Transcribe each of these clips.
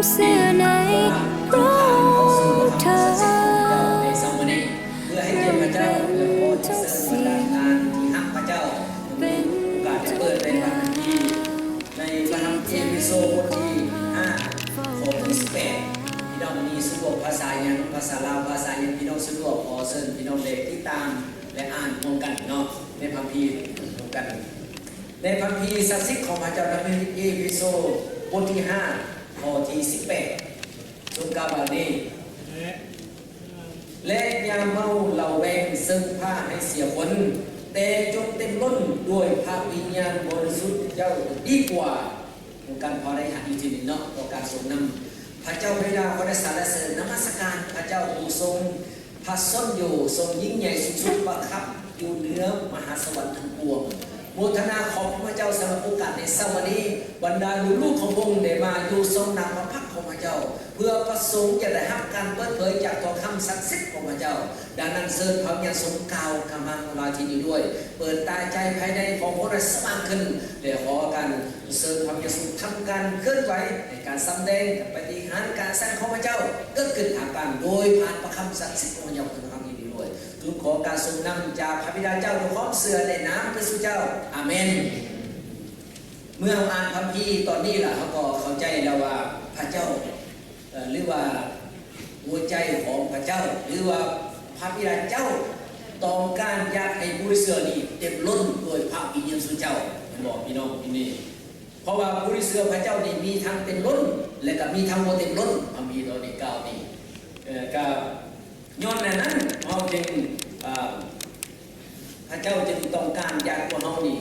ເຊື່ອໃນພະອົງເທີ້ນ ເພື່ອໃຫ້ກຽດພະເຈົ້າ ແລະຂໍຈັດເຊີນບັນດາທ່ານທີ່ຮັກພະເຈົ້າ ເປັນໂອກາດໄດ້ເປີດໃນພະຄຳພີ ໃນພະທຳເອເຟໂຊບົດທີຫ້າ ຂໍ້ທີສິບແປດ ພີ່ນ້ອງມີສະດວກພາສາຫຍັງ ພາສາລາວ ພາສາຫຍັງ ພີ່ນ້ອງສະດວກ ຂໍເຊີນພີ່ນ້ອງໄດ້ຕິດຕາມ ແລະ ອ່ານຮ່ວມກັນເນາະ ໃນພະຄຳພີຮ່ວມກັນ. ໃນພະຄຳພີສັກສິດຂອງພະເຈົ້າ ໃນເອເຟໂຊບົດທີຫ້າ ຂໍ້ທີສິບແປດ ຊົງກ່າວວ່ານີ້ ແລະ ຢ່າເມົາເຫຼົ້າແວງເຊິ່ງພາໃຫ້ເສຍຄົນ, ແຕ່ຈົ່ງເຕັມລົ້ນດ້ວຍພະວິນຍານບໍລິສຸດເຈົ້າດີກວ່າ. ອົງການພາໄດ້ຫັນຢູ່ທີ່ນີ້ເນາະ ຕໍ່ການຊົງນຳພະເຈົ້າພະບິດາ ຂໍໄດ້ສັນລະເສີນນະມັດສະການພະເຈົ້າຜູ້ຊົງ ພະຊົນຢູ່ ຊົງຍິ່ງໃຫຍ່ສູງສຸດປະທັບຢູ່ເໜືອມະຫາສະຫວັນທັງປວງ. ໂມທະນາຂອບພະເຈົ້າສຳລັບໂອກາດໃນເຊົ້າວັນນີ້ ບັນດາລູກໆຂອງພະອົງໄດ້ມາຢູ່ຊົງໜ້າພະພັກຂອງພະເຈົ້າ ເພື່ອປະສົງຈະໄດ້ຮັບການເປີດເຜີຍຈາກຖ້ອຍຄຳສັກສິດຂອງພະເຈົ້າ. ດັ່ງນັ້ນ ເຊີນພະວິນຍານຊົງກ່າວຄຳມາລາທີ່ນີ້ດ້ວຍ ເປີດຕາໃຈພາຍໃນຂອງພວກເຮົາໃຫ້ສະຫວ່າງຂຶ້ນ ແລະ ຂໍການເຊີນພະວິນຍານຊົງທຳການເຄື່ອນໄຫວ ໃນການສຳແດງປາຕິຫານການສັງຂອງພະເຈົ້າ ເກີດຂຶ້ນທ່າມກາງໂດຍຜ່ານພະຄຳສັກສິດຂອງພະເຈົ້າ ເພິ່ນທຳອີກດ້ວຍ. ຈຶ່ງຂໍການຊົງນຳຈາກພະບິດາເຈົ້າດ້ວຍຄວາມເຊື່ອໃນນາມພະເຢຊູເຈົ້າ. ອາເມນ. ເມື່ອເຮົາອ່ານຄຳພີຕອນນີ້ລະ ເຮົາກໍເຂົ້າໃຈແລ້ວວ່າພະເຈົ້າ ເອີ ຫຼືວ່າຫົວໃຈຂອງພະເຈົ້າ ຫຼືວ່າພະບິດາເຈົ້າ ຕ້ອງການຢາກໃຫ້ຜູ້ທີ່ເຊື່ອນີ້ເຕັມລົ້ນດ້ວຍພະວິນຍານເຈົ້າ ແມ່ນບໍ່ພີ່ນ້ອງ? ທີ່ນີ້ ເພາະວ່າຜູ້ທີ່ເຊື່ອພະເຈົ້ານີ້ມີທັງເຕັມລົ້ນ ແລະ ກໍມີທັງບໍ່ເຕັມລົ້ນ. ຄຳພີຕອນນີ້ກ່າວນີ້ ເອີ ກໍຍ້ອນນັ້ນ ເຮົາຈຶ່ງ ເອີ ພະເຈົ້າຈຶ່ງຕ້ອງການຢາກພວກເຮົານີ້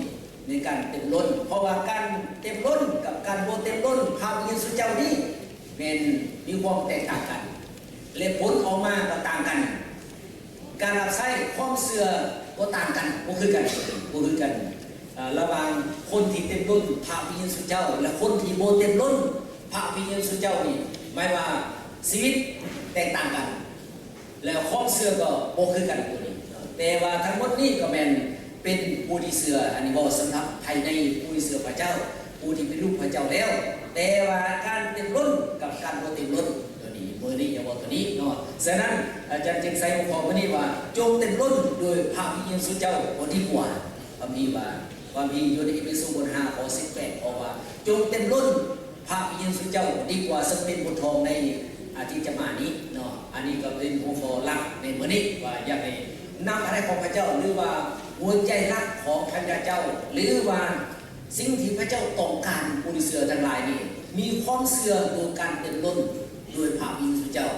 ໃນການເຕັມລົ້ນ ເພາະວ່າການເຕັມລົ້ນກັບການບໍ່ເຕັມລົ້ນພະວິນຍານເຈົ້ານີ້ ແມ່ນມີຄວາມແຕກຕ່າງກັນ ແລະ ຜົນອອກມາກໍຕ່າງກັນ. ການຮັບໃຊ້ຄວາມເຊື່ອກໍຕ່າງກັນ ບໍ່ຄືກັນ ບໍ່ຄືກັນ ເອີ ລະຫວ່າງຄົນທີ່ເຕັມລົ້ນພະວິນຍານເຈົ້າ ແລະ ຄົນທີ່ບໍ່ເຕັມລົ້ນພະວິນຍານເຈົ້ານີ້ ໝາຍວ່າຊີວິດແຕກຕ່າງກັນ ແລະ ຄວາມເຊື່ອກໍບໍ່ຄືກັນໂຕນີ້. ແຕ່ວ່າທັງໝົດນີ້ກໍແມ່ນເປັນຜູ້ທີ່ເຊື່ອ ອັນນີ້ເວົ້າສຳລັບພາຍໃນຜູ້ທີ່ເຊື່ອພະເຈົ້າ ຜູ້ທີ່ເປັນລູກພະເຈົ້າແລ້ວ. ແຕ່ວ່າການເຕັມລົ້ນກັບການບໍ່ເຕັມລົ້ນ ໂຕນີ້ ມື້ນີ້ຢາກເວົ້າໂຕນີ້ເນາະ. ສະນັ້ນ ອາຈານຈຶ່ງໃສ່ຫົວຂໍ້ມື້ນີ້ວ່າ ຈົ່ງເຕັມລົ້ນໂດຍພະວິນຍານເຈົ້າກໍດີກວ່າ. ຄຳພີວ່າ ຄຳພີຢູ່ໃນເອເຟໂຊບົດຫ້າ ຂໍ້ສິບແປດ ເວົ້າວ່າ ຈົ່ງເຕັມລົ້ນ ພະວິນຍານເຈົ້າດີກວ່າ ເຊິ່ງເປັນບົດທອງໃນອາທິດຈະມານີ້ເນາະ. ອັນນີ້ກໍເປັນຫົວຂໍ້ຫຼັກໃນມື້ນີ້ ວ່າຢາກໃຫ້ນ້ຳພະໄທຂອງພະເຈົ້າ ຫຼືວ່າຫົວໃຈຫຼັກຂອງພະຍາເຈົ້າ ຫຼືວ່າສິ່ງທີ່ພະເຈົ້າຕ້ອງການຜູ້ທີ່ເຊື່ອທັງຫຼາຍນີ້ ມີຄວາມເຊື່ອໂດຍການເຕັມລົ້ນໂດຍພະວິນຍານເຈົ້າ.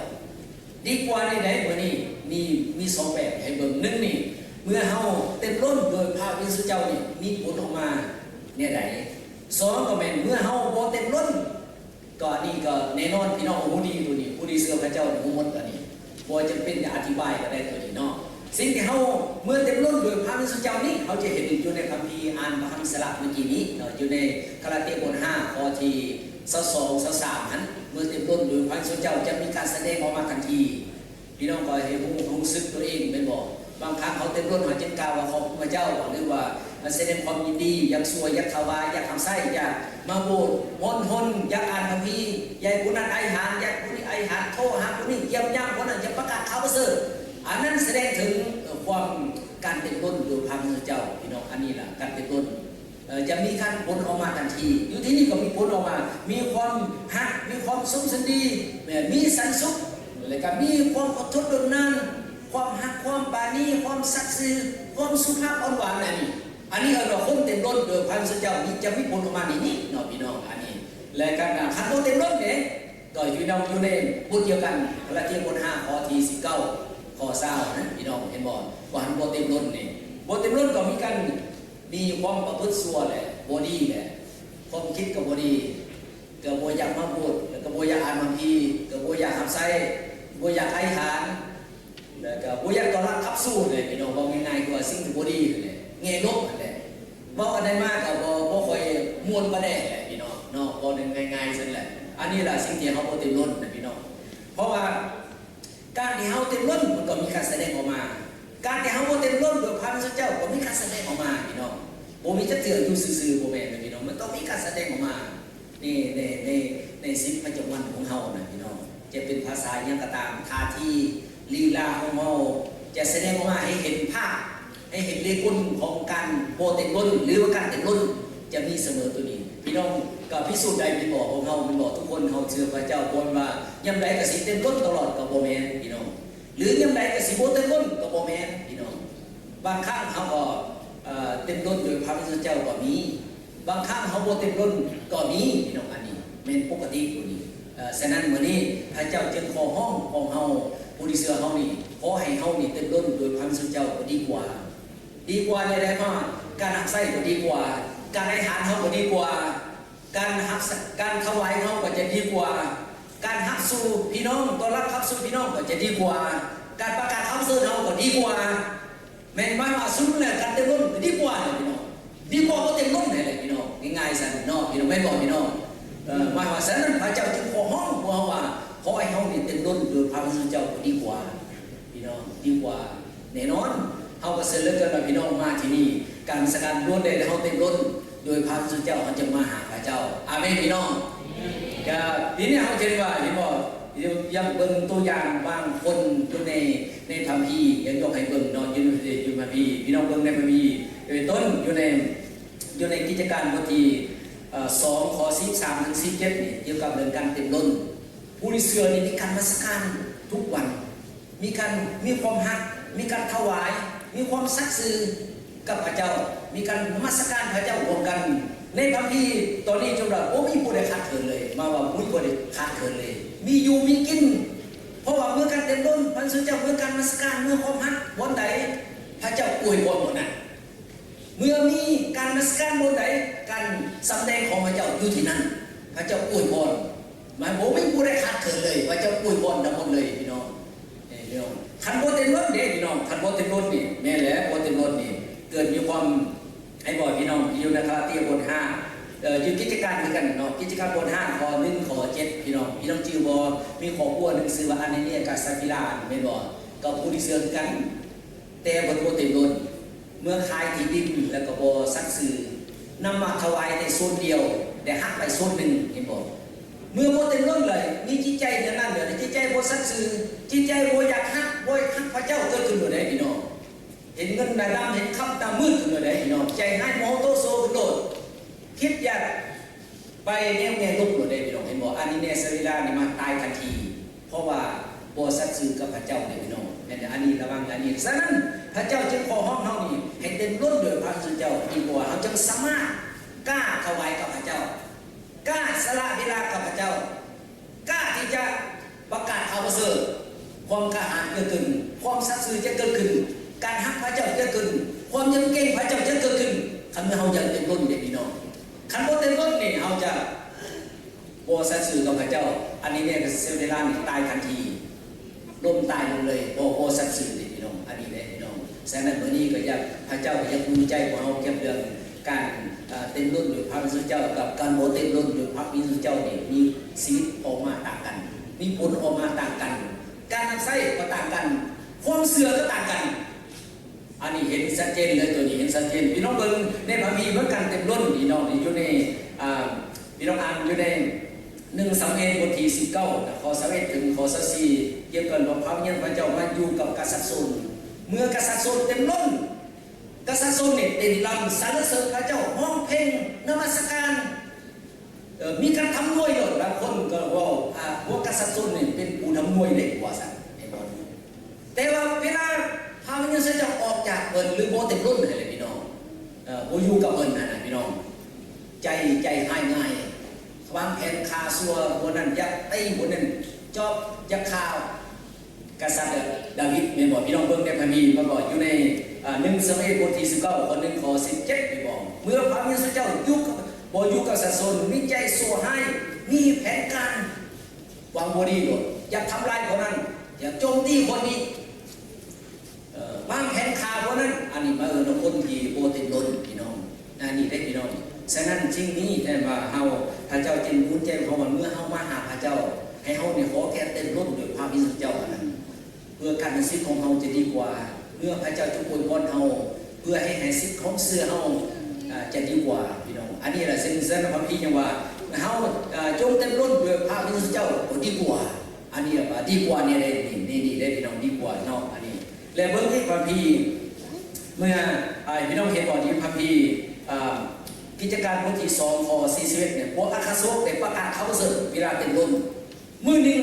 ດີກວ່ານີ້ໃດ໋ ມື້ນີ້ມີ ມີສອງແບບໃຫ້ເບິ່ງ. ໜຶ່ງນີ້ ເມື່ອເຮົາເຕັມລົ້ນໂດຍພະວິນຍານເຈົ້ານີ້ ມີຜົນອອກມາແນວໃດ? ສອງ ກໍແມ່ນເມື່ອເຮົາບໍ່ເຕັມລົ້ນ ກໍອັນນີ້ກໍແນ່ນອນ ພີ່ນ້ອງຮູ້ດີໂຕນີ້ ຜູ້ທີ່ເຊື່ອພະເຈົ້າຮູ້ໝົດອັນນີ້ ບໍ່ຈຳເປັນຈະອະທິບາຍກໍໄດ້ໂຕນີ້ເນາະ. ສິ່ງທີ່ເຮົາເມື່ອເຕັມລົ້ນໂດຍພະວິນຍານເຈົ້ານີ້ ເຮົາຈະເຫັນຢູ່ໃນຄຳພີ ອ່ານພະຄຳອິດສະລະເມື່ອກີ້ນີ້ເນາະ ຢູ່ໃນກາລາເຕຍບົດຫ້າ ຂໍ້ທີຊາວສອງ ຊາວສາມຫັ້ນ ເມື່ອເຕັມລົ້ນໂດຍພະວິນຍານເຈົ້າຈະມີການສະແດງອອກມາທັນທີ. ພີ່ນ້ອງກໍໃຫ້ຮູ້ ຮູ້ສຶກຕົວເອງແມ່ນບໍ່? ບາງຄັ້ງເຮົາເຕັມລົ້ນ ເຮົາຈຶ່ງກ່າວວ່າຂອບຄຸນພະເຈົ້າ ຫຼືວ່າສະແດງຄວາມຍິນດີ ຢາກຊ່ວຍ ຢາກຖວາຍ ຢາກຮັບໃຊ້ ຢາກມາໂບດ ຮ້ອນຮົນ ຢາກອ່ານພະຄຳພີ ຢາກໃຫ້ຜູ້ນັ້ນອະທິຖານ ຢາກຜູ້ນີ້ອະທິຖານ ໂທຫາຜູ້ນີ້ ຢ້ຽມຢາມຜູ້ນັ້ນ ຢາກປະກາດຂ່າວປະເສີດ. ອັນນັ້ນສະແດງເຖິງ ເອີ ຄວາມ ການເຕັມລົ້ນໂດຍພະວິນຍານເຈົ້າ ພີ່ນ້ອງ. ອັນນີ້ລະການເຕັມລົ້ນ ເອີ ຈະມີການຜົນອອກມາທັນທີ. ຢູ່ທີ່ນີ້ກໍມີຜົນອອກມາ ມີຄວາມຮັກ ມີຄວາມສົມສັນດີ ແມ່ນ ມີສັນສຸກ ແລະ ກໍມີຄວາມອົດທົນທົນນານ ຄວາມຮັກ ຄວາມປານີ ຄວາມສັດຊື່ ຄວາມສຸພາບອ່ອນຫວານ. ອັນນີ້ ອັນນີ້ເອີ້ນວ່າຄົນເຕັມລົ້ນໂດຍພະວິນຍານເຈົ້າ ມີ ຈະມີຜົນອອກມາໃນນີ້ເນາະ ພີ່ນ້ອງ. ອັນນີ້ ແລະ ຄັນ ຄັນບໍ່ເຕັມລົ້ນເດ້ ກໍຢູ່ນຳ ຢູ່ໃນບົດດຽວກັນ ກາລາເຕຍບົດຫ້າ ຂໍ້ທີສິບເກົ້າ ຂໍ້ຊາວນັ້ນ ພີ່ນ້ອງເຫັນບໍ່? ວ່າຄັນບໍ່ເຕັມລົ້ນນີ້ ບໍ່ເຕັມລົ້ນກໍມີການ ມີຄວາມປະພຶດຊົ່ວແຫຼະ ບໍ່ດີແຫຼະ ຄວາມຄິດກໍບໍ່ດີ ກໍບໍ່ຢາກມາໂບດ ແລ້ວກໍບໍ່ຢາກອ່ານພະຄຳພີ ກໍບໍ່ຢາກຮັບໃຊ້ ບໍ່ຢາກອະທິຖານ ແລ້ວກໍບໍ່ຢາກຕ້ອນຮັບຂັບສູ້ແຫຼະ ພີ່ນ້ອງ. ເວົ້າງ່າຍໆ ຄືວ່າສິ່ງທີ່ບໍ່ດີຫັ້ນແຫຼະ ແງ່ລົບຫັ້ນແຫຼະ. ເວົ້າອັນໃດມາກໍບໍ່ ບໍ່ຄ່ອຍມ່ວນປານໃດແຫຼະ ພີ່ນ້ອງເນາະ ເວົ້າງ່າຍໆຊັ້ນແຫຼະ. ອັນນີ້ລະສິ່ງທີ່ເຮົາບໍ່ເຕັມລົ້ນນະ ພີ່ນ້ອງ ເພາະວ່າ ການທີ່ເຮົາເຕັມລົ້ນ ມັນກໍມີການສະແດງອອກມາ. ການທີ່ເຮົາບໍ່ເຕັມລົ້ນໂດຍພະວິນຍານເຈົ້າ ກໍມີການສະແດງອອກມາ ພີ່ນ້ອງ. ບໍ່ມີຈັກເທື່ອຢູ່ຊື່ໆ ບໍ່ແມ່ນເດີ ພີ່ນ້ອງ. ມັນຕ້ອງມີການສະແດງອອກມາ ໃນ ໃນ ໃນ ໃນຊີວິດປະຈຳວັນຂອງເຮົານະພີ່ນ້ອງ, ຈະເປັນພາສາອີ່ຫຍັງກໍຕາມ, ທ່າທີລີລາຂອງເຮົາຈະສະແດງອອກມາໃຫ້ເຫັນພາບ, ໃຫ້ເຫັນເລກລົນຂອງການບໍ່ເຕັມລົ້ນ ຫຼືວ່າການເຕັມລົ້ນຈະມີສະເໝີໂຕນີ້. ພີ່ນ້ອງກໍພິສູດໄດ້ແມ່ນບໍ່? ຂອງເຮົາແມ່ນບໍ່? ທຸກຄົນເຮົາເຊື່ອພະເຈົ້າ, ບໍ່ແມ່ນວ່າຍາມໃດກໍຊິເຕັມລົ້ນຕະຫຼອດກໍບໍ່ແມ່ນພີ່ນ້ອງ, ຫຼືຍາມໃດກໍຊິບໍ່ເຕັມລົ້ນກໍບໍ່ແມ່ນພີ່ນ້ອງ. ບາງຄັ້ງເຮົາກໍ ເອີ ເຕັມລົ້ນໂດຍພະວິນຍານເຈົ້າກໍມີ, ບາງຄັ້ງເຮົາບໍ່ເຕັມລົ້ນກໍມີພີ່ນ້ອງ, ອັນນີ້ແມ່ນປົກກະຕິໂຕນີ້. ເອີ ສະນັ້ນມື້ນີ້ພະເຈົ້າຈຶ່ງຂໍຮ້ອງຂອງເຮົາ ຜູ້ທີ່ເຊື່ອເຮົານີ້, ຂໍໃຫ້ເຮົານີ້ເຕັມລົ້ນໂດຍພະວິນຍານເຈົ້າກໍດີກວ່າ. ດີກວ່າແນວໃດ? ເພາະວ່າການຮັບໃຊ້ກໍດີກວ່າ, ການອະທິຖານເຮົາກໍດີກວ່າ, ການຮັບ ການຖວາຍເຮົາກໍຈະດີກວ່າ, ການຮັບສູ່ພີ່ນ້ອງ, ຕ້ອນຮັບຮັບສູ່ພີ່ນ້ອງກໍຈະດີກວ່າ, ການປະກາດຄຳເຊີນເຮົາກໍດີກວ່າ. ແມ່ນໝາຍວ່າສຸດແລ້ວການເຕັມລົ້ນດີກວ່າແຫຼະພີ່ນ້ອງ, ດີກວ່າບໍ່ເຕັມລົ້ນແຫຼະພີ່ນ້ອງ, ງ່າຍໆຊັ້ນເນາະພີ່ນ້ອງ, ແມ່ນບໍ່ພີ່ນ້ອງ? ເອີ ໝາຍວ່າສະນັ້ນພະເຈົ້າຈຶ່ງຂໍຮ້ອງພວກເຮົາວ່າ ຂໍໃຫ້ເຮົານີ້ເຕັມລົ້ນໂດຍພະວິນຍານເຈົ້າກໍດີກວ່າພີ່ນ້ອງ, ດີກວ່າແນ່ນອນ. ເຮົາກໍເຊີນເຫຼືອເກີນວ່າພີ່ນ້ອງມາທີ່ນີ້, ການນະມັສການລ້ວນແຕ່ເຮົາເຕັມລົ້ນ ໂດຍພະເຈົ້າ ເຮົາຈະມາຫາພະເຈົ້າ. ອາເມນ ພີ່ນ້ອງ. ກະທີນີ້ເຮົາຈະເຫັນວ່າ ເຫັນບໍ່? ຢາກເບິ່ງຕົວຢ່າງບາງຄົນຢູ່ໃນ ໃນພະຄຳພີ, ຢາກຍົກໃຫ້ເບິ່ງເນາະ, ຢູ່ໃນ ຢູ່ພະຄຳພີ. ພີ່ນ້ອງເບິ່ງໃນພະຄຳພີ, ເປັນຕົ້ນ ຢູ່ໃນ ຢູ່ໃນກິດຈະການບົດທີ ເອີ ສອງ ຂໍ້ສິບສາມເຖິງສິບເຈັດນີ້ ກ່ຽວກັບເລື່ອງການເຕັມລົ້ນ. ຜູ້ທີ່ເຊື່ອນີ້ມີການນະມັດສະການທຸກວັນ. ມີການ ມີຄວາມຮັກ, ມີການຖວາຍ, ມີຄວາມສັດຊື່ກັບພະເຈົ້າ, ມີການນະມັດສະການພະເຈົ້າຮ່ວມກັນ. ໃນພະຄຳພີຕອນນີ້ ຈົນວ່າບໍ່ມີຜູ້ໃດຂາດເຂີນເລີຍ, ມາວ່າບໍ່ມີຜູ້ໃດຂາດເຂີນເລີຍ, ມີຢູ່ມີກິນ. ເພາະວ່າເມື່ອການເຕັມລົ້ນ, ພະເຈົ້າ ເມື່ອການນະມັດສະການ, ເມື່ອຄວາມຮັກບ່ອນໃດ, ພະເຈົ້າອວຍພອນບ່ອນນັ້ນ. ເມື່ອມີການນະມັດສະການບ່ອນໃດ, ການສຳແດງຂອງພະເຈົ້າຢູ່ທີ່ນັ້ນ, ພະເຈົ້າອວຍພອນ. ມັນບໍ່ມີຜູ້ໃດຂາດເຂີນເລີຍ, ພະເຈົ້າອວຍພອນທັງໝົດເລີຍ ພີ່ນ້ອງ. ເອີ ພີ່ນ້ອງ, ຄັນບໍ່ເຕັມລົ້ນເດ້ ພີ່ນ້ອງ, ຄັນບໍ່ເຕັມລົ້ນນີ້ ແມ່ນແຫຼະ, ບໍ່ເຕັມລົ້ນນີ້ ເກີດມີຄວາມ ໃຫ້ບອກພີ່ນ້ອງ ຢູ່ໃນກາລາເຕຍບົດຫ້າ ເອີ ຢູ່ກິດຈະການຄືກັນເນາະ, ກິດຈະການບົດຫ້າ ຂໍ້ໜຶ່ງ ຂໍ້ເຈັດ ພີ່ນ້ອງ. ພີ່ນ້ອງຈື່ບໍ່? ມີຄອບຄົວໜຶ່ງຊື່ວ່າ ອານາເນຍກັບຊາຟີລາ ແມ່ນບໍ່? ກໍຜູ້ທີ່ເຊື່ອຄືກັນ. ແຕ່ເພິ່ນບໍ່ເຕັມລົ້ນ, ເມື່ອຂາຍທີ່ດິນແລ້ວກໍບໍ່ສັດຊື່, ນຳມາຖວາຍແຕ່ສ່ວນດຽວ ແຕ່ຫັກໄປສ່ວນໜຶ່ງ, ເຫັນບໍ່? ເມື່ອບໍ່ເຕັມລົ້ນເລີຍ, ມີຈິດໃຈແນວນັ້ນເລີຍ, ຈິດໃຈບໍ່ສັດຊື່, ຈິດໃຈບໍ່ຢາກຮັກ, ບໍ່ຢາກຮັກພະເຈົ້າເກີດຂຶ້ນໂດຍໃດ ພີ່ນ້ອງ. ເຫັນເງິນໜ້າດຳ, ເຫັນຄຳຕາມືດຂຶ້ນໂດຍໃດ ພີ່ນ້ອງ. ໃຈຮ້າຍ ໂມໂຫໂຕໂສຂຶ້ນໂລດ, ຄິດຢາກ ໄປແນວແງ່ລົບໂລດເດ້ ພີ່ນ້ອງ, ເຫັນບໍ່? ອານາເນຍ ຊາຟີລານີ້ມາຕາຍທັນທີ ເພາະວ່າບໍ່ສັດຊື່ກັບພະເຈົ້າເດ້ ພີ່ນ້ອງ. ແມ່ນ ອັນນີ້ລະວັງ ອັນນີ້. ສະນັ້ນ ພະເຈົ້າຈຶ່ງຂໍຮ້ອງເຮົານີ້ໃຫ້ເຕັມລົ້ນດ້ວຍພະວິນຍານເຈົ້າ ດີກວ່າເຮົາຈຶ່ງສາມາດກ້າຖວາຍກັບພະເຈົ້າ, ກ້າສະຫຼະເວລາກັບພະເຈົ້າ, ກ້າທີ່ຈະປະກາດຂ່າວປະເສີດ. ຄວາມກ້າຫານເກີດຂຶ້ນ, ຄວາມສັດຊື່ຈະເກີດຂຶ້ນ, ການຮັກພະເຈົ້າຈະເກີດຂຶ້ນ, ຄວາມຍຳເກງພະເຈົ້າຈະເກີດຂຶ້ນ, ຄັນເມື່ອເຮົາຢາກເຕັມລົ້ນເດ້ ພີ່ນ້ອງ. ຄັນບໍ່ເຕັມລົ້ນນີ້ ເຮົາຈະບໍ່ສັດຊື່ກັບພະເຈົ້າ. ອານາເນຍກັບຊາຟີລານີ້ຕາຍທັນທີ, ລົ້ມຕາຍລົງເລີຍ, ບໍ່ ບໍ່ສັດຊື່ເດ້ ພີ່ນ້ອງ. ອັນນີ້ເດ້ ພີ່ນ້ອງ. ສະນັ້ນ ມື້ນີ້ກໍຢາກ ພະເຈົ້າກໍຢາກໜູນໃຈພວກເຮົາກ່ຽວເລື່ອງການ ເອີ ເຕັມລົ້ນໂດຍພະວິນຍານເຈົ້າ ກັບການບໍ່ເຕັມລົ້ນໂດຍພະວິນຍານເຈົ້ານີ້ ມີຊີວິດອອກມາຕ່າງກັນ, ມີຜົນອອກມາຕ່າງກັນ, ການຮັບໃຊ້ກໍຕ່າງກັນ, ຄວາມເຊື່ອກໍຕ່າງກັນ. ອັນນີ້ເຫັນຊັດເຈນເລີຍ, ໂຕນີ້ເຫັນຊັດເຈນ. ພີ່ນ້ອງເບິ່ງໃນພະຄຳພີເບິ່ງການເຕັມລົ້ນ ພີ່ນ້ອງ, ນີ້ຢູ່ໃນ ອ່າ ພີ່ນ້ອງອ່ານຢູ່ໃນໜຶ່ງຊາມວເອນ ບົດທີສິບເກົ້າ ນະ ຂໍ້ຊາວເອັດ ເຖິງຂໍ້ຊາວສີ່ ກ່ຽວກັບວ່າພະວິນຍານຂອງພະເຈົ້າມາຢູ່ກັບກະສັດໂຊນ. ເມື່ອກະສັດໂຊນເຕັມລົ້ນ, ກະສັດໂຊນນີ້ເຕັ້ນລຳສັນລະເສີນພະເຈົ້າ, ຮ້ອງເພງນະມັດສະການ. ເອີ ມີການທຳນວຍໂລດ, ບາງຄົນກໍເວົ້າ ອາ ພວກກະສັດຊົນນີ້ເປັນຜູ້ທຳນວຍເດ້ວ່າຊັ້ນ ເຫັນບໍ່? ແຕ່ວ່າເວລາພະວິນຍານຂອງເຈົ້າອອກຈາກເພິ່ນ ຫຼື ບໍ່ເຕັມລົ້ນຫັ້ນແຫຼະ ພີ່ນ້ອງ ເອີ ບໍ່ຢູ່ກັບເພິ່ນຫັ້ນນະ ພີ່ນ້ອງ ໃຈ ໃຈຮ້າຍງ່າຍ ວາງແຜນຂ້າຊົ່ວ ຜູ້ນັ້ນຢາກຕີ ຜູ້ນັ້ນຈອບ ຢາກຂ້າ ກະສັດດາວິດ ແມ່ນບໍ່? ພີ່ນ້ອງເບິ່ງໃນພະຄຳພີ ມັນບອກຢູ່ໃນ ອາ ໜຶ່ງຊາມວເອນ ບົດທີສິບເກົ້າ ຂໍ້ໜຶ່ງ ຂໍ້ສິບເຈັດ ນີ້ບໍ່? ເມື່ອພະວິນຍານຂອງເຈົ້າຢູ່ກັບ ບໍ່ຢູ່ກັບສາສົນ ມີໃຈຊົ່ວຮ້າຍ ມີແຜນການຫວັງບໍ່ດີໂລດ ຢາກທຳລາຍຄົນນັ້ນ ຢາກໂຈມຕີຄົນນີ້ ເອີ ວາງແຜນຂ້າຄົນນັ້ນ ອັນນີ້ມາເອີ້ນວ່າຄົນທີ່ບໍ່ເຕັມລົ້ນ ພີ່ນ້ອງ. ອັນນີ້ເດ້ພີ່ນ້ອງ. ສະນັ້ນສິ່ງນີ້ແມ່ນວ່າເຮົາ ພະເຈົ້າຈຶ່ງອຸ່ນໃຈເຮົາວ່າ ເມື່ອເຮົາມາຫາພະເຈົ້າ ໃຫ້ເຮົານີ້ຂໍແຄ່ເຕັມລົ້ນດ້ວຍພະວິນຍານເຈົ້າເທົ່ານັ້ນ ເພື່ອການມີຊີວິດຂອງເຮົາຈະດີກວ່າ ເພື່ອພະເຈົ້າຈະອວຍພອນເຮົາ ເພື່ອໃຫ້ ໃຫ້ຊີວິດຂອງເຊື່ອເຮົາ ອາ ຈະດີກວ່າ ພີ່ນ້ອງ. ອັນນີ້ລະ ເຊິ່ງ ເຊິ່ງພະຄຳພີຍັງວ່າ ເຮົາ ເອີ ຈົ່ງເຕັມລົ້ນດ້ວຍພະວິນຍານເຈົ້າກໍດີກວ່າ. ອັນນີ້ວ່າດີກວ່ານີ້ເດ້ ນີ້ ນີ້ເດ້ພີ່ນ້ອງ ດີກວ່າເນາະ ອັນນີ້. ແລະເບິ່ງໃນພະຄຳພີ ເມື່ອ ອາ ພີ່ນ້ອງເຫັນບໍ່ ຢູ່ພະຄຳພີ ອາ ກິດຈະການບົດທີສອງ ຂໍ້ສີ່ສິບເອັດ ນີ້ ພວກອັກຄະສາວົກໄດ້ປະກາດຂ່າວປະເສີດເວລາເຕັມລົ້ນ. ມື້ໜຶ່ງ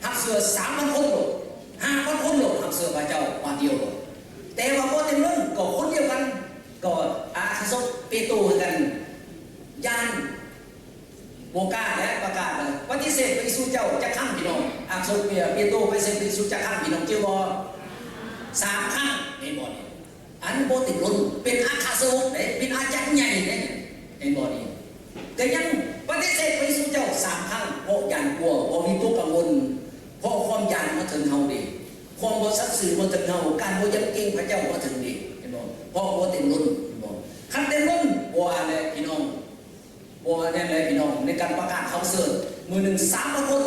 ຮັບເຊື່ອສາມພັນຄົນໂລດ ຫ້າພັນຄົນໂລດ ຮັບເຊື່ອພະເຈົ້າບາດດຽວໂລດ. ແຕ່ວ່າບໍ່ເຕັມລົ້ນ ກໍຄົນດຽວກັນ ກໍອັກຄະສາວົກເປໂຕຄືກັນ ຢ້ານ ບໍ່ກ້າ ແລະ ປະກາດປະຕິເສດພະເຢຊູເຈົ້າຈັກຄັ້ງ ພີ່ນ້ອງ. ອັກຄະເປໂຕປະຕິເສດພະເຢຊູຈັກຄັ້ງ ພີ່ນ້ອງຈື່ບໍ່? ສາມຄັ້ງ ເຫັນບໍ່ນີ້? ອັນບໍ່ເຕັມລົ້ນ ເປັນອັກຄະສາວົກເດ້ ເປັນອາຈານໃຫຍ່ເດ້ ເຫັນບໍ່ນີ້? ກໍຍັງປະຕິເສດພະເຢຊູເຈົ້າສາມຄັ້ງ ເພາະຢ້ານກົວ ເພາະວິຕົກກັງວົນ ເພາະຄວາມຢ້ານມາເຖິງເຮົາເດ້ ຄວາມບໍ່ສັດຊື່ມາເຖິງເຮົາ ການບໍ່ຢຳເກງພະເຈົ້າມາເຖິງເດ້ ເຫັນບໍ່? ເພາະບໍ່ເຕັມລົ້ນ ເຫັນບໍ່? ຄັນເຕັມລົ້ນ ບໍ່ວ່າແຫຼະ ພີ່ນ້ອງ ບໍ່ແມ່ນແຫຼະພີ່ນ້ອງ ໃນການປະກາດຂ່າວປະເສີດ ມື້ໜຶ່ງສາມພັນຄົນ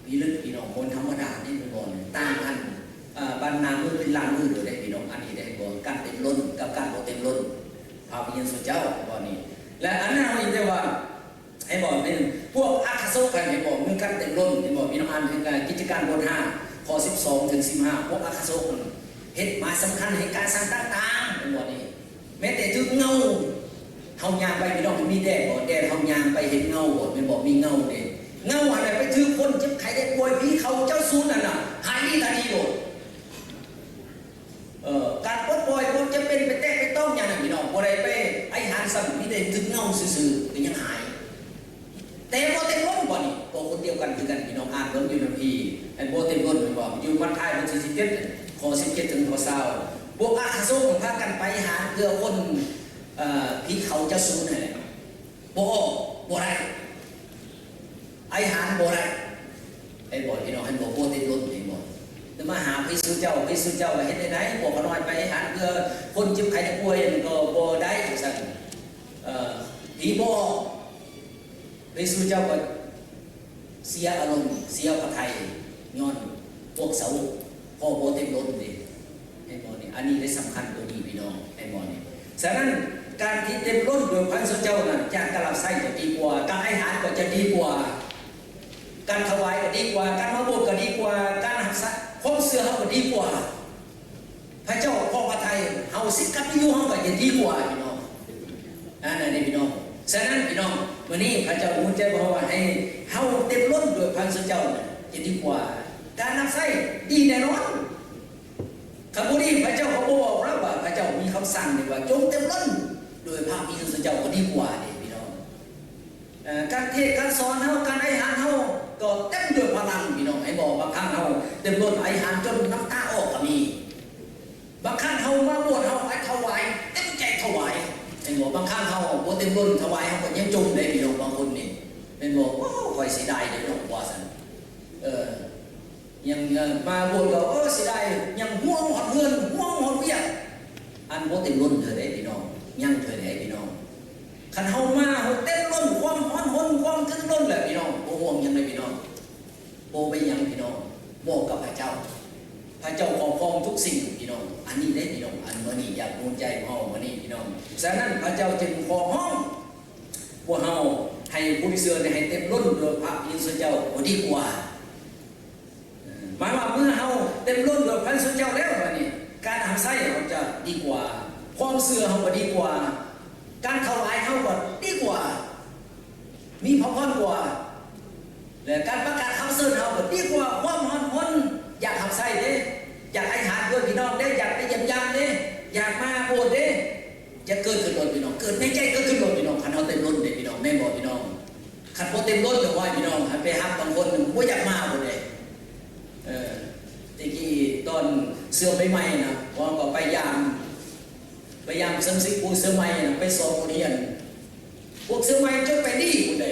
ພິລຶກພີ່ນ້ອງ ບໍ່ທຳມະດາເດ້ ແມ່ນບໍ່? ຕ່າງອັນ ເອີ ບັນໜ້າມືເປັນຫຼັງມືເລີຍເດ້ພີ່ນ້ອງ. ອັນນີ້ໄດ້ບໍ່? ການເຕັມລົ້ນກັບການບໍ່ເຕັມລົ້ນ ພະວິນຍານເຈົ້າ ແມ່ນບໍ່ນີ້? ແລະ ອັນນັ້ນເຮົາເຫັນໄດ້ວ່າ ເຫັນບໍ່? ເປັນພວກອັກຄະສາວົກ ເຫັນບໍ່? ມີການເຕັມລົ້ນ ເຫັນບໍ່? ພີ່ນ້ອງອ່ານ ເຫັນ ກິດຈະການບົດຫ້າ ຂໍ້ສິບສອງເຖິງສິບຫ້າ ພວກອັກຄະສາວົກເຮັດໝາຍສຳຄັນໃຫ້ການສັງຕ່າງໆ ເຫັນບໍ່ນີ້? ແມ້ແຕ່ຖືກເງົາ ເຮົາຍ່າງໄປ ພີ່ນ້ອງ ມີແດດບໍ່? ແດດ ເຮົາຍ່າງໄປເຫັນເງົາບໍ່? ແມ່ນບໍ່? ມີເງົາເດ້ ເງົາຫັ້ນແຫຼະໄປຖືກຄົນເຈັບໄຂ້ໄດ້ປ່ວຍ ຜີເຂົາເຈົ້າສູນຫັ້ນນະ ຫາຍດີທັນທີໂລດ. ເອີ ການປົດປ່ອຍບໍ່ຈຳເປັນໄປແຕະໄປຕ້ອງຫຍັງນະ ພີ່ນ້ອງ ບໍ່ໄດ້ໄປອະທິຖານຊ້ຳ ມີແຕ່ຖືກເງົາຊື່ໆ ກໍຍັງຫາຍ. ແຕ່ບໍ່ເຕັມລົ້ນບໍ່ນີ້ ກໍຄົນດຽວກັນຄືກັນ ພີ່ນ້ອງ ອ່ານເບິ່ງຢູ່ນຳພີ ໃຫ້ບໍ່ເຕັມລົ້ນ ແມ່ນບໍ່? ຢູ່ມັດທາຍບົດທີສິບເຈັດ ຂໍ້ສິບເຈັດເຖິງຂໍ້ຊາວ ພວກອັກຄະສົງພາກັນໄປຫາເພື່ອຄົນ ເອີ ຜີເຂົາເຈົ້າສູນຫັ້ນແຫຼະ ບໍ່ອອກ ບໍ່ໄດ້ ອະທິຖານບໍ່ໄດ້ ເຫັນບໍ່ ພີ່ນ້ອງ ເຫັນບໍ່? ບໍ່ເຕັມລົ້ນ ເຫັນບໍ່? ແຕ່ມາຫາພະເຢຊູເຈົ້າ ພະເຢຊູເຈົ້າວ່າເຮັດແນວໃດ? ພວກຂ້ານ້ອຍໄປອະທິຖານເພື່ອຄົນເຈັບໄຂ້ໄດ້ປ່ວຍ ມັນກໍບໍ່ໄດ້ ຈັ່ງຊັ້ນ ເອີ ຜີບໍ່ອອກ ພະເຢຊູເຈົ້າກໍເສຍອາລົມ ເສຍພະໄທ ຍ້ອນພວກສາວົກ ເພາະບໍ່ເຕັມລົ້ນເດ້ ເຫັນບໍ່ນີ້? ອັນນີ້ໄດ້ສຳຄັນຕົວນີ້ ພີ່ນ້ອງ ເຫັນບໍ່ນີ້? ສະນັ້ນ ການທີ່ເຕັມລົ້ນດ້ວຍພະເຢຊູເຈົ້ານັ້ນ ຈາກການຮັບໃຊ້ຈະດີກວ່າ ການອະທິຖານກໍຈະດີກວ່າ ການຖວາຍກໍດີກວ່າ ການມາໂບດກໍດີກວ່າ ການຮັກສາຄວາມເຊື່ອເຮົາກໍດີກວ່າ ພະເຈົ້າພໍພະໄທເຮົາສິດກັບຢູ່ເຮົາກໍຈະດີກວ່າ ພີ່ນ້ອງ ອັນນັ້ນເດ້ ພີ່ນ້ອງ. ສະນັ້ນ ພີ່ນ້ອງ ມື້ນີ້ພະເຈົ້າອຸ່ນໃຈພວກເຮົາວ່າ ໃຫ້ເຮົາເຕັມລົ້ນດ້ວຍພະເຢຊູເຈົ້າ ຈະດີກວ່າ ການຮັບໃຊ້ດີແນ່ນອນ. ຄັນບໍ່ດີ ພະເຈົ້າກໍບໍ່ບອກເຮົາວ່າ ພະເຈົ້າມີຄຳສັ່ງນີ້ວ່າ ຈົ່ງເຕັມລົ້ນດ້ວຍພະວິນຍານເຈົ້າ ກໍດີກວ່າເດ້ ພີ່ນ້ອງ. ເອີ ການເທດການສອນເຮົາ ການອະທິຖານເຮົາ ກໍເຕັມດ້ວຍພະລັງ ພີ່ນ້ອງ ເຫັນບໍ່? ບາງຄັ້ງເຮົາເຕັມລົ້ນອະທິຖານຈົນນ້ຳຕາອອກກໍມີ. ບາງຄັ້ງເຮົາມາບວດ ເຮົາອະຖວາຍ ເຕັມໃຈຖວາຍ ເຫັນບໍ່? ບາງຄັ້ງເຮົາບໍ່ເຕັມລົ້ນຖວາຍ ເຮົາກໍຍັງຈົ່ມເດ້ ພີ່ນ້ອງ ບາງຄົນນີ້ ແມ່ນບໍ່? ໂອ້ ຂ້ອຍເສຍດາຍເດ້ເນາະ ວ່າຊັ້ນ ເອີ ຍັງ ເອີ ມາບວດກໍ ໂອ້ ເສຍດາຍ ຍັງຫ່ວງຮອດເຮືອນ ຫ່ວງຮອດວຽກ ອັນບໍ່ເຕັມລົ້ນເທື່ອໃດ ພີ່ນ້ອງ ຍັງເທື່ອໃດ ພີ່ນ້ອງ. ຄັນເຮົາມາເຮົາເຕັມລົ້ນ ຄວາມຮ້ອນຮົນ ຄວາມຕຶງລົ້ນແຫຼະ ພີ່ນ້ອງ ບໍ່ຫ່ວງຫຍັງເລີຍ ພີ່ນ້ອງ. ບໍ່ເປັນຫຍັງ ພີ່ນ້ອງ ບອກກັບພະເຈົ້າ ພະເຈົ້າຄອບຄອງທຸກສິ່ງ ພີ່ນ້ອງ. ອັນນີ້ເດ້ ພີ່ນ້ອງ ອັນມື້ນີ້ຢາກໜູນໃຈເຮົາມື້ນີ້ ພີ່ນ້ອງ. ສະນັ້ນ ພະເຈົ້າຈຶ່ງຂໍຮ້ອງພວກເຮົາ ໃຫ້ຜູ້ທີ່ເຊື່ອນີ້ ໃຫ້ເຕັມລົ້ນດ້ວຍພະວິນຍານເຈົ້າ ກໍດີກວ່າ ໝາຍວ່າເມື່ອເຮົາເຕັມລົ້ນດ້ວຍພະເຢຊູເຈົ້າແລ້ວ ບາດນີ້ການຮັບໃຊ້ເຮົາຈະດີກວ່າ ຄວາມເຊື່ອເຮົາກໍດີກວ່າ ການຖວາຍເຮົາກໍດີກວ່າ ມີພະພອນກວ່າ ແລະ ການປະກາດຄຳເຊີນເຮົາກໍດີກວ່າ ຄວາມຮ້ອນຮົນ ຢາກຮັບໃຊ້ເດ້ ຢາກອະທິຖານເພື່ອພີ່ນ້ອງເດ້ ຢາກໄປຢ້ຽມຢາມເດ້ ຢາກມາໂບດເດ້ ຈະເກີດຂຶ້ນໂລດ ພີ່ນ້ອງ ເກີດໃນໃຈເກີດຂຶ້ນໂລດ ພີ່ນ້ອງ ຄັນເຮົາເຕັມລົ້ນເດ້ ພີ່ນ້ອງ ແມ່ນບໍ່ ພີ່ນ້ອງ? ຄັນບໍ່ເປັນລົດ ໂອ້ຍ ພີ່ນ້ອງ ໃຫ້ໄປຮັບບາງຄົນບໍ່ຢາກມາພຸ້ນເດ້. ເອີ ແຕ່ກີ້ຕອນເຊື່ອໃໝ່ໆນະ ພວກເຮົາກໍໄປຢາມ ໄປຢາມສະມາຊິກຜູ້ເຊື່ອໃໝ່ນະ ໄປສອງໂຮງຮຽນ ພວກເຊື່ອໃໝ່ຈົບໄປດີພຸ້ນເດ້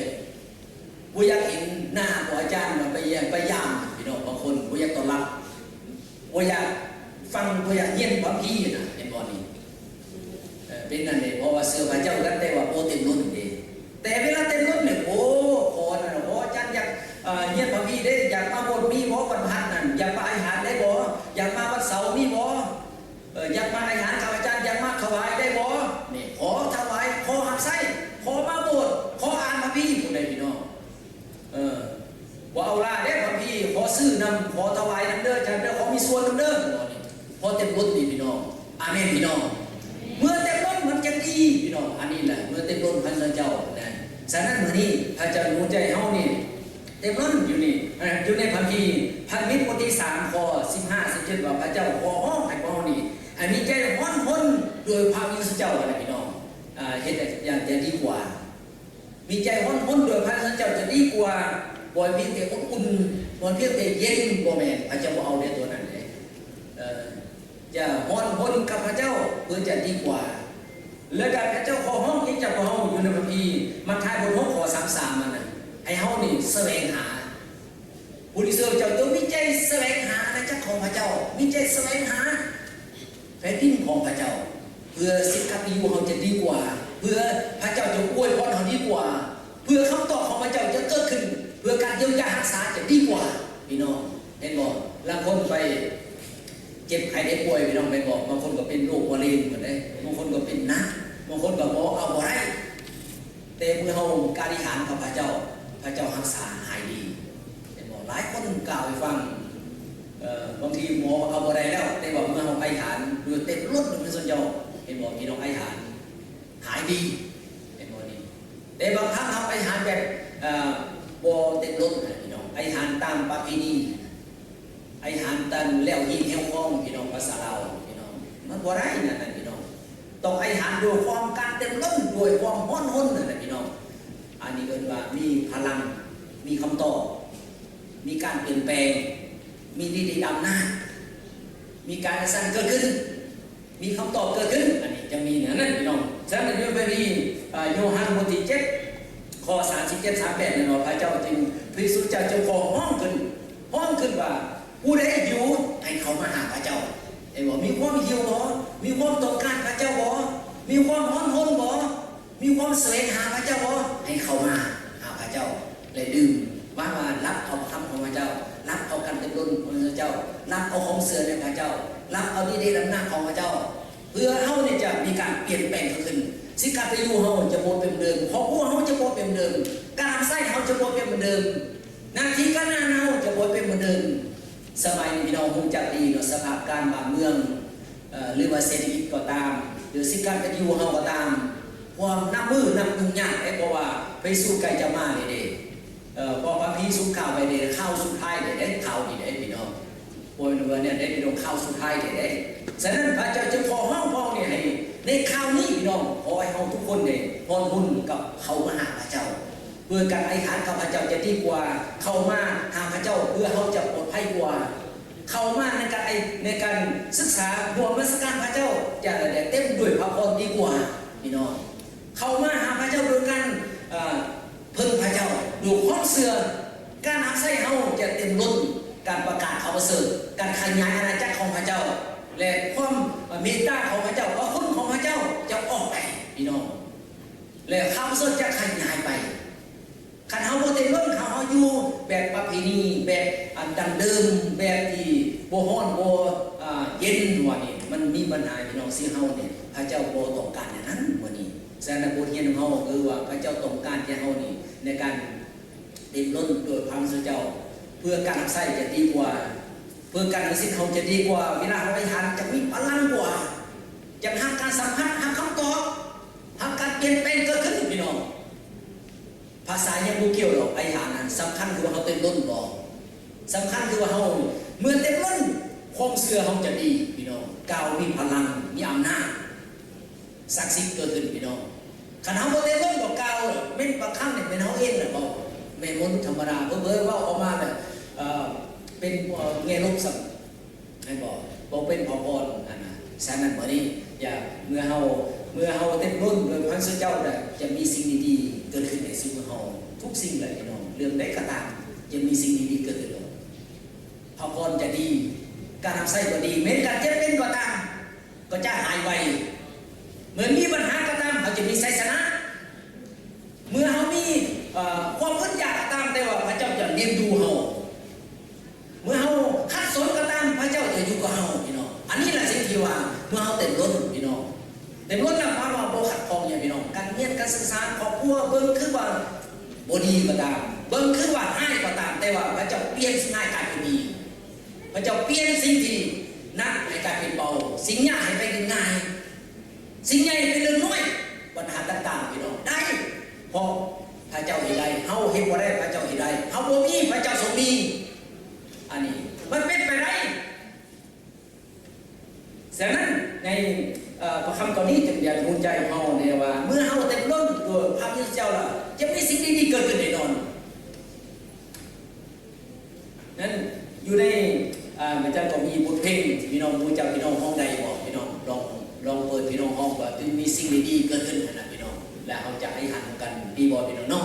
ບໍ່ຢາກເຫັນໜ້າຂອງອາຈານ ໄປຢາມ ໄປຢາມ ພີ່ນ້ອງ ບາງຄົນບໍ່ຢາກຕ້ອນຮັບ ບໍ່ຢາກຟັງ ບໍ່ຢາກຮຽນພະຄຳພີນະ ເຫັນບໍ່ນີ້? ເອີ ເປັນນັ້ນເດ້ ເພາະວ່າເຊື່ອພະເຈົ້າກັນ ແຕ່ວ່າບໍ່ເຕັມລົ້ນເດ້. ແຕ່ເວລາເຕັມລົ້ນນີ້ ໂອ້ ຂໍນັ້ນ ຂໍອາຈານ ຢາກ ເອີ ຮຽນພະຄຳພີເດ້ ຢາກມາໂບດ ມີບໍ່ວັນພະຫັດນັ້ນ ຢາກມາອະທິຖານໄດ້ບໍ່? ຢາກມາວັນເສົາມີບໍ່? ເອີ ຢາກມາອະທິຖານກັບອາຈານ ຢາກມາຖວາຍໄດ້ບໍ່? ນີ້ ຂໍຖວາຍ ຂໍຮັບໃຊ້ ຂໍມາໂບດ ຂໍອ່ານພະຄຳພີ ບໍ່ເອົາລາເດ້ ບາງທີຂໍຊື້ນຳ ຂໍຖວາຍນຳເດີ ຈານເດີ ຂໍມີສ່ວນນຳເດີ ບໍ່ນີ້ ພໍເຕັມລົ້ນນີ້ພີ່ນ້ອງ. ອາເມນພີ່ນ້ອງ. ເມື່ອເຕັມລົ້ນມັນຈະດີພີ່ນ້ອງ. ອັນນີ້ແຫຼະ ເມື່ອເຕັມລົ້ນພະເຈົ້ານະ. ສະນັ້ນມື້ນີ້ພະເຈົ້າຢູ່ໃນໃຈເຮົານີ້ ເຕັມລົ້ນຢູ່ນີ້ ຢູ່ໃນພະຄຳພີ ພັນມິດບົດທີສາມ ຂໍ້ສິບຫ້າ ສິບເຈັດ ວ່າ ພະເຈົ້າຂໍຮ້ອງໃຫ້ພວກເຮົານີ້ ໃຫ້ມີໃຈຮ້ອນຮົນດ້ວຍພະວິນຍານເຈົ້ານະພີ່ນ້ອງ. ເຮັດຢ່າງໃຈດີກວ່າ ມີໃຈຮ້ອນຮົນໂດຍພະເຈົ້າຈະດີກວ່າ ບໍ່ພຽງແຕ່ອົບອຸ່ນ ບໍ່ພຽງແຕ່ເຢັນ ບໍ່ແມ່ນ ພະເຈົ້າບໍ່ເອົາເດ້ຕົວນັ້ນເດ້. ຈະຮ້ອນຮົນກັບພະເຈົ້າເພື່ອຈະດີກວ່າ. ແລ້ວກໍພະເຈົ້າຂໍຮ້ອງອີກຈາກພວກເຮົາຢູ່ໃນພະຄຳພີ ມັດທາຍບົດຫົກ ຂໍ້ສາມສິບສາມ ນັ້ນນະ ໃຫ້ເຮົານີ້ສະແຫວງຫາ ຜູ້ທີ່ເຊື່ອພະເຈົ້າ ຈົ່ງມີໃຈສະແຫວງຫາອານາຈັກຂອງພະເຈົ້າ ມີໃຈສະແຫວງຫາ ແຜ່ນດິນຂອງພະເຈົ້າ ເພື່ອສິດການຢູ່ເຮົາຈະດີກວ່າ ເພື່ອພະເຈົ້າຈະອວຍພອນເຮົາດີກວ່າ ເພື່ອຄຳຕອບຂອງພະເຈົ້າຈະເກີດຂຶ້ນ ເພື່ອການຢຽວຢາຮັກສາຈະດີກວ່າ. ພີ່ນ້ອງເຫັນບໍ່? ລາງຄົນໄປເຈັບໄຂ້ໄດ້ປ່ວຍ ພີ່ນ້ອງ ແມ່ນບໍ່? ບາງຄົນກໍເປັນໂລກມະເຮັງພຸ້ນເດ້ ບາງຄົນກໍເປັນໜັກ ບາງຄົນກໍບໍ່ເອົາບໍ່ໄດ້ ແຕ່ເມື່ອເຮົາການອະທິຖານກັບພະເຈົ້າ ພະເຈົ້າຮັກສາຫາຍດີ ເຫັນບໍ່? ຫຼາຍຄົນກ່າວໃຫ້ຟັງ ເອີ ບາງທີໝໍເອົາບໍ່ໄດ້ແລ້ວ ແຕ່ວ່າເມື່ອເຮົາອະທິຖານດ້ວຍເຕັມລົ້ນ ເພິ່ນເຈົ້າ ເຫັນບໍ່? ພີ່ນ້ອງ ອະທິຖານຫາຍດີ ເຫັນບໍ່ນີ້? ແຕ່ບາງຄັ້ງເຮົາອະທິຖານແບບ ເອີ ບໍ່ເຕັມລົ້ນນະ ພີ່ນ້ອງ ອະທິຖານຕາມປະເພນີ ອະທິຖານຕັນແລ້ວຫີນແຫ້ວຄອງ ພີ່ນ້ອງ ພາສາລາວ ພີ່ນ້ອງ ມັນບໍ່ໄດ້ນັ້ນນະ ພີ່ນ້ອງ ຕ້ອງອະທິຖານດ້ວຍຄວາມການເຕັມລົ້ນ ດ້ວຍຄວາມຮ້ອນຮົນນັ້ນນະ ພີ່ນ້ອງ. ອັນນີ້ເອີ້ນວ່າມີພະລັງ ມີຄຳຕອບ ມີການປ່ຽນແປງ ມີລິດເດດອຳນາດ ມີການສັ່ນເກີດຂຶ້ນ ມີຄຳຕອບເກີດຂຶ້ນ ອັນນີ້ຈະມີແນວນັ້ນ ພີ່ນ້ອງ. ສະນັ້ນ ໃນພະຄຳພີ ໂຍຮັນ ບົດທີເຈັດ ຂໍ້ສາມສິບເຈັດ ສາມສິບແປດ ນັ້ນວ່າ ພະເຈົ້າຈຶ່ງ ພະເຢຊູເຈົ້າຈຶ່ງຂໍຮ້ອງຂຶ້ນ ຮ້ອງຂຶ້ນວ່າ ຜູ້ໃດຫິວໃຫ້ເຂົ້າມາຫາພະເຈົ້າ. ເຫັນບໍ່? ມີຄວາມຫິວບໍ່? ມີຄວາມຕ້ອງການພະເຈົ້າບໍ່? ມີຄວາມຮ້ອນຮົນບໍ່? ມີຄວາມສະແຫວງຫາພະເຈົ້າບໍ່? ໃຫ້ເຂົ້າມາຫາພະເຈົ້າ ແລະ ດື່ມ ວ່າ ວ່າ ຮັບເອົາຄຳຂອງພະເຈົ້າ ຮັບເອົາການເຕັມລົ້ນຂອງພະເຈົ້າ ຮັບເອົາຄວາມເຊື່ອໃນພະເຈົ້າ ຮັບເອົາລິດເດດອຳນາດຂອງພະເຈົ້າ ເພື່ອເຮົານີ້ຈະມີການປ່ຽນແປງເກີດຂຶ້ນ ຊີວິດການເປັນຢູ່ເຮົາຈະບໍ່ເປັນເດີມ ຄອບຄົວເຮົາຈະບໍ່ເປັນເດີມ ການຮັບໃຊ້ເຮົາຈະບໍ່ເປັນເດີມ ໜ້າທີ່ການງານເຮົາຈະບໍ່ເປັນເໝືອນເດີມ. ສະໄໝນີ້ພີ່ນ້ອງຮູ້ຈັກດີເນາະ ສະພາບການບ້ານເມືອງ ເອີ ຫຼືວ່າເສດຖະກິດກໍຕາມ ຫຼືສິດການເປັນຢູ່ເຮົາກໍຕາມ ຄວາມນັບມື້ນັບຫຍຸ້ງຍາກເດ້ ເພາະວ່າພະເຢຊູໃກ້ຈະມາແລ້ວເດ້. ເອີ ເພາະວ່າພະເຢຊູກ່າວໄວ້ເດ້ ຄາວສຸດທ້າຍເດ້ ຄາວນີ້ເດ້ພີ່ນ້ອງ ບໍ່ແມ່ນວ່າແນວໃດພີ່ນ້ອງ ຄາວສຸດທ້າຍເດ້ເດ້. ສະນັ້ນພະເຈົ້າຈຶ່ງຂໍຮ້ອງພວກນີ້ໃຫ້ໃນຄາວນີ້ພີ່ນ້ອງ ຂໍໃຫ້ເຮົາທຸກຄົນເດ້ຮ້ອນຮົນກັບເຂົ້າມາຫາພະເຈົ້າ ເພື່ອການອະທິຖານກັບພະເຈົ້າຈະດີກວ່າ ເຂົ້າມາຫາພະເຈົ້າເພື່ອເຮົາຈະປອດໄພກວ່າ ເຂົ້າມາໃນການ ໃນການສຶກສາຮ່ວມນະມັດສະການພະເຈົ້າ ຈະໄດ້ເຕັມດ້ວຍພະພອນດີກວ່າ ພີ່ນ້ອງ. ເຂົ້າມາຫາພະເຈົ້າໂດຍການ ເອີ ເພິ່ງພະເຈົ້າ ດ້ວຍຄວາມເຊື່ອ ການຮັບໃຊ້ເຮົາຈະເຕັມລົ້ນ ການປະກາດຂ່າວປະເສີດ ການຂະຫຍາຍອານາຈັກຂອງພະເຈົ້າ ແລະ ຄວາມເມດຕາຂອງພະເຈົ້າ ພະຄຸນຂອງພະເຈົ້າຈະອອກໄປ ພີ່ນ້ອງ. ແລະ ຄຳສົດຈະຂະຫຍາຍໄປ. ຄັນເຮົາບໍ່ເຕັມລົ້ນ ເຮົາ ເຮົາຢູ່ແບບປະເພນີ ແບບອັນດັ້ງເດີມ ແບບທີ່ບໍ່ຮ້ອນ ບໍ່ ອ່າ ເຢັນ ວ່ານີ້ ມັນມີບັນຫາ ພີ່ນ້ອງ. ຊິເຮົານີ້ ພະເຈົ້າບໍ່ຕ້ອງການແນວນັ້ນ ມື້ນີ້. ສະນັ້ນ ບົດຮຽນຂອງເຮົາຄືວ່າ ພະເຈົ້າຕ້ອງການແກ່ເຮົານີ້ ໃນການເຕັມລົ້ນໂດຍພະວິນຍານເຈົ້າ ເພື່ອການຮັບໃຊ້ຈະດີກວ່າ ເພື່ອການຮັບສິດເຮົາຈະດີກວ່າ. ເວລາເຮົາອະທິຖານ ຈະມີພະລັງກວ່າ ຈະຮັບການສຳຜັດ ຮັບຄຳຕອບ ຮັບການປ່ຽນແປງເກີດຂຶ້ນ ພີ່ນ້ອງ. ພາສາຍັງບໍ່ກ່ຽວດອກ ອະທິຖານນັ້ນ ສຳຄັນຄືວ່າເຮົາເຕັມລົ້ນບໍ່? ສຳຄັນຄືວ່າເຮົາ ເມື່ອເຕັມລົ້ນ ຄວາມເຊື່ອເຮົາຈະດີ ພີ່ນ້ອງ ກ່າວມີພະລັງ ມີອຳນາດ ສັກສິດເກີດຂຶ້ນ ພີ່ນ້ອງ. ຄັນເຮົາບໍ່ເຕັມລົ້ນ ບໍ່ກ່າວ ແມ່ນບາງຄັ້ງນີ້ແມ່ນເຮົາເອງແຫຼະເວົ້າ ແມ່ນມະນຸດທຳມະດາ ເຜີໆເວົ້າອອກມາແບບ ເອີ ເປັນ ເອີ ແງ່ລົບຊ້ຳ. ແມ່ນບໍ່? ບໍ່ເປັນພະພອນຫັ້ນນະ. ສະນັ້ນ ມື້ນີ້ ຢ່າ ເມື່ອເຮົາ ເມື່ອເຮົາເຕັມລົ້ນດ້ວຍພະວິນຍານເຈົ້າໄດ້ ຈະມີສິ່ງດີໆເກີດຂຶ້ນໃນຊີວິດເຮົາ ທຸກສິ່ງແຫຼະ ພີ່ນ້ອງ. ເລື່ອງໃດກໍຕາມ ຈະມີສິ່ງດີໆເກີດຂຶ້ນ. ພະພອນຈະດີ ການຮັບໃຊ້ກໍດີ ແມ່ນການເຈັບເປັນກໍຕາມ ກໍຈະຫາຍໄວ. ເມື່ອມີບັນຫາກໍຕາມ ເຮົາຈະມີໄຊຊະນະ. ເມື່ອເຮົາມີ ເອີ ຄວາມອຶດຢາກກໍຕາມ ແຕ່ວ່າພະເຈົ້າຈະລ້ຽງດູເຮົາ. ເມື່ອເຮົາຂັດສົນກໍຕາມ ພະເຈົ້າຈະຢູ່ກັບເຮົາ ພີ່ນ້ອງ. ອັນນີ້ລະສິ່ງທີ່ວ່າ ເມື່ອເຮົາເຕັມລົ້ນ ພີ່ນ້ອງ ເຕັມລົ້ນລະ ໝາຍວ່າບໍ່ຂັດຂ້ອງຫຍັງ ພີ່ນ້ອງ. ການຮຽນ ການສຶກສາ ຄອບຄົວ ເບິ່ງຄືວ່າບໍ່ດີກໍຕາມ ເບິ່ງຄືວ່າຮ້າຍກໍຕາມ ແ ວ່າພະເຈົ້າປ່ຽນສິ່ງຮ້າຍກາຍເປັນດີ, ພະເຈົ້າປ່ຽນສິ່ງທີ່ໜັກໃຫ້ກາຍເປັນເບົາ, ສິ່ງຍາກໃຫ້ກາຍເປັນງ່າຍ, ສິ່ງໃຫຍ່ເປັນເລື່ອງນ້ອຍ, ບັນຫາຕ່າງໆ ພີ່ນ້ອງ ໄດ້ ເພາະພະເຈົ້າເຮັດໄດ້. ເຮົາເຮັດບໍ່ໄດ້ ພະເຈົ້າເຮັດໄດ້. ເຮົາບໍ່ມີ ພະເຈົ້າຊົງມີ. ອັນນີ້ມັນເປັນໄປໄດ້. ສະນັ້ນໃນ ເອີ ພະຄຳຕອນນີ້ຈຶ່ງຢາກຈູງໃຈເຮົາແດ່ວ່າ ເມື່ອເຮົາເຕັມລົ້ນດ້ວຍພະວິນຍານເຈົ້າແລ້ວ ຈະມີສິ່ງດີໆເກີດຂຶ້ນແນ່ນອນ. ນັ້ນຢູ່ໃນ ອາ ແມ່ນຈັນກໍມີບົດເພງ ພີ່ນ້ອງ ໝູ່ເຈົ້າ ພີ່ນ້ອງຮ້ອງໄດ້ບໍ່? ພີ່ນ້ອງລອງ ລອງເປີດ ພີ່ນ້ອງຮ້ອງວ່າ ຈະມີສິ່ງດີໆເກີດຂຶ້ນຫັ້ນນະ ພີ່ນ້ອງ ແລ້ວເຮົາຈະອະທິຖານນຳກັນ ດີບໍ່ ພີ່ນ້ອງເນາະ?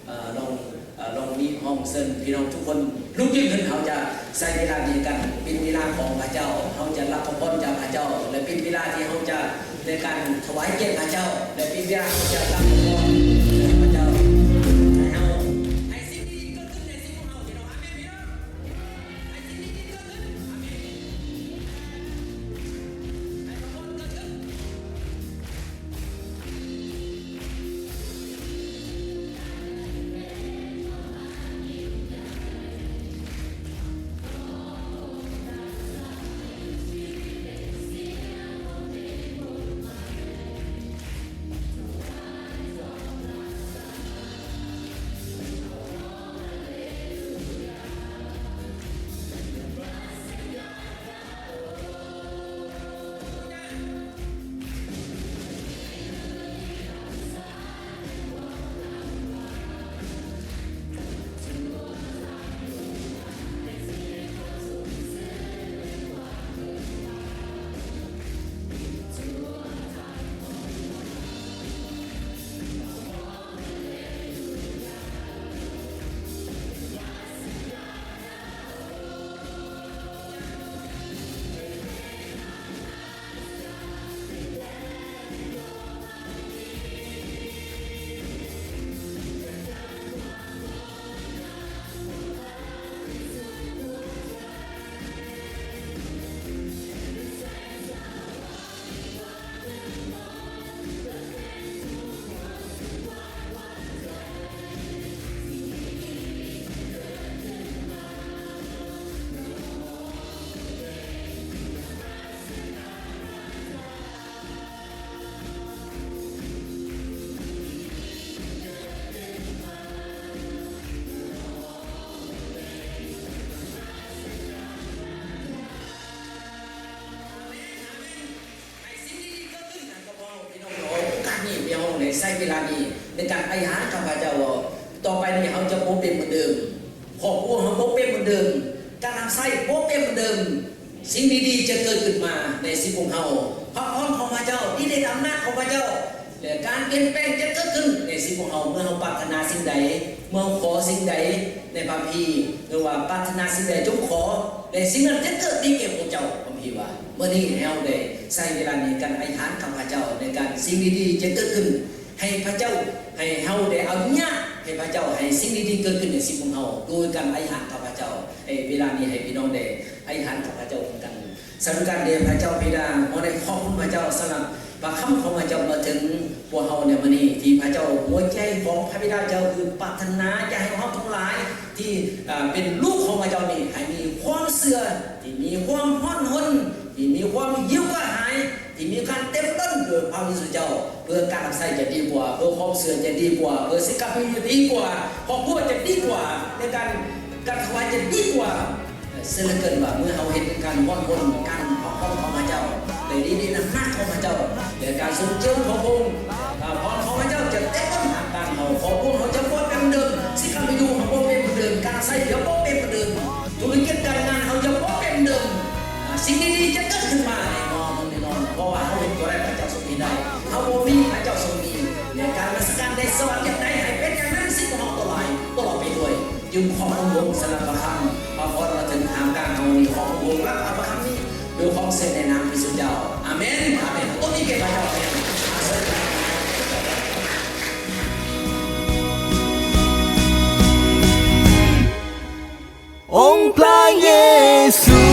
ເອີ ລອງ ເອີ ລອງມີ ຮ້ອງເຊີນພີ່ນ້ອງທຸກຄົນລຸກຢືນຂຶ້ນ. ເຮົາຈະໃຊ້ເວລາໃນການເປັນເວລາຂອງພະເຈົ້າ, ເຮົາຈະຮັບພະພອນຈາກພະເຈົ້າ ແລະ ເປັນເວລາທີ່ເຮົາຈະ ໃນການຖວາຍກຽດພະເຈົ້າ ແລະ ເປັນເວລາທີ່ເຮົາຈະຮັບພະພອນຈາກພະເຈົ້າ. ໃຫ້ເຮົາ ໃຫ້ສິ່ງດີໆເກີດຂຶ້ນໃນຊີວິດຂອງເຮົາ ພີ່ນ້ອງ. ອາເມນ ພີ່ນ້ອງ. ໃຫ້ສິ່ງດີໆເກີດຂຶ້ນ. ອາເມນ. ໃຫ້ພະພອນເກີດຂຶ້ນ. ໃຫ້ສິ່ງດີໆເກີດຂຶ້ນໃນຄອບຄົວເຮົາ ພີ່ນ້ອງເນາະ. ໂອກາດນີ້ ເຮົາໄດ້ໃຊ້ເວລານີ້ໃນການອະທິຖານກັບພະເຈົ້າວ່າ ຕໍ່ໄປນີ້ເຮົາຈະບໍ່ເປັນເໝືອນເດີມ, ຄອບຄົວເຮົາບໍ່ເປັນເໝືອນເດີມ, ການຮັບໃຊ້ບໍ່ເປັນເໝືອນເດີມ. ສິ່ງດີໆຈະເກີດຂຶ້ນມາໃນຊີວິດຂອງເຮົາ. ພະພອນຂອງພະເຈົ້າ, ລິດເດດອຳນາດຂອງພະເຈົ້າ ແລະ ການປ່ຽນແປງຈະເກີດຂຶ້ນໃນຊີວິດຂອງເຮົາ ເມື່ອເຮົາປາດຖະໜາສິ່ງໃດ, ເມື່ອເຮົາຂໍສິ່ງໃດໃນພະຄຳພີ ຫຼືວ່າປາດຖະໜາສິ່ງໃດຈົ່ງຂໍ ແລະ ສິ່ງນັ້ນຈະເກີດໃນແກ່ພວກເຈົ້າ. ພະຄຳພີວ່າ ມື້ນີ້ໃຫ້ເຮົາໄດ້ໃຊ້ເວລາໃນການອະທິຖານກັບພະເຈົ້າ ໃນການສິ່ງດີໆຈະເກີດຂຶ້ນ ໃຫ້ພະເຈົ້າ ໃຫ້ເຮົາໄດ້ອະນຸຍາດໃຫ້ພະເຈົ້າໃຫ້ສິ່ງດີໆເກີດຂຶ້ນໃນຊີວິດຂອງເຮົາ ໂດຍການອະທິຖານກັບພະເຈົ້າ. ໃຫ້ເວລານີ້ໃຫ້ພີ່ນ້ອງໄດ້ອະທິຖານກັບພະເຈົ້ານຳກັນ. ສາທຸການແດ່ພະເຈົ້າບິດາ, ຂໍໄດ້ຂອບຄຸນພະເຈົ້າສຳລັບພະຄຳຂອງພະເຈົ້າມາເຖິງພວກເຮົາໃນມື້ນີ້ ທີ່ພະເຈົ້າ ຫົວໃຈຂອງພະບິດາເຈົ້າຄືປາດຖະໜາຢາກໃຫ້ເຮົາທັງຫຼາຍທີ່ ເປັນລູກຂອງພະເຈົ້ານີ້ ໃຫ້ມີຄວາມເຊື່ອ ທີ່ມີຄວາມຮ້ອນຮົນ ທີ່ມີຄວາມຫິວກະຫາຍ ທີ່ມີການເຕັມລົ້ນດ້ວຍພະວິນຍານເຈົ້າ ເພື່ອການຮັບໃຊ້ຈະດີກວ່າ, ເພື່ອຄວາມເຊື່ອຈະດີກວ່າ, ເພື່ອຊີວິດຈະດີກວ່າ, ຄອບຄົວຈະດີກວ່າ, ໃນການ ການຖວາຍຈະດີກວ່າ. ເຊິ່ງເກີດວ່າເມື່ອເຮົາເຫັນການຮ້ອນຮົນ ການເຝົ້າຂອງພະເຈົ້າ ແລະ ລິດເດດອຳນາດຂອງພະເຈົ້າ ແລະ ການຊົງເຈີມຂອງພະອົງ, ອາ ພອນຂອງພະເຈົ້າຈະເຕັມລົ້ນທາງການເຮົາ, ຄອບຄົວເຮົາຈະບໍ່ເປັນເດີມ, ຊີວິດຄວາມເປັນຢູ່ເຮົາບໍ່ເປັນເດີມ, ການໃຊ້ເຮົາບໍ່ເປັນເດີມ, ທຸລະກິດການງານເຮົາຈະບໍ່ເປັນເດີມ. ອາ ສິ່ງດີໆຈະເກີດຂຶ້ນມາແນ່ນອນ, ແນ່ນອນ, ເພາະວ່າເຮົາເຮັດບໍ່ໄດ້ ພະເຈົ້າຊົງເຮັດໄດ້, ເຮົາບໍ່ມີ ພະເຈົ້າຊົງມີ, ແລະ ການນະມັດສະການໄດ້ສອນຢ່າງໃດໃຫ້ເປັນຢ່າງນັ້ນ ຊີວິດຂອງເຮົາຕະຫຼາຍຕະຫຼອດໄປດ້ວຍ. ຈຶ່ງຂໍພະອົງສຳລັບພະຄຳ ພະພອນມາເຖິງທ່າມກາງເຮົານີ້, ຂໍພະອົງຮັບເອົາພະຄຳນີ້ດ້ວຍຄວາມເຊື່ອໃນນາມພະເຢຊູເຈົ້າ. ອາເມນ, ອາເມນ. ຕົບມືໃຫ້ແກ່ພະເຈົ້າ. ອາເມນ. ອົງພະເຢຊູ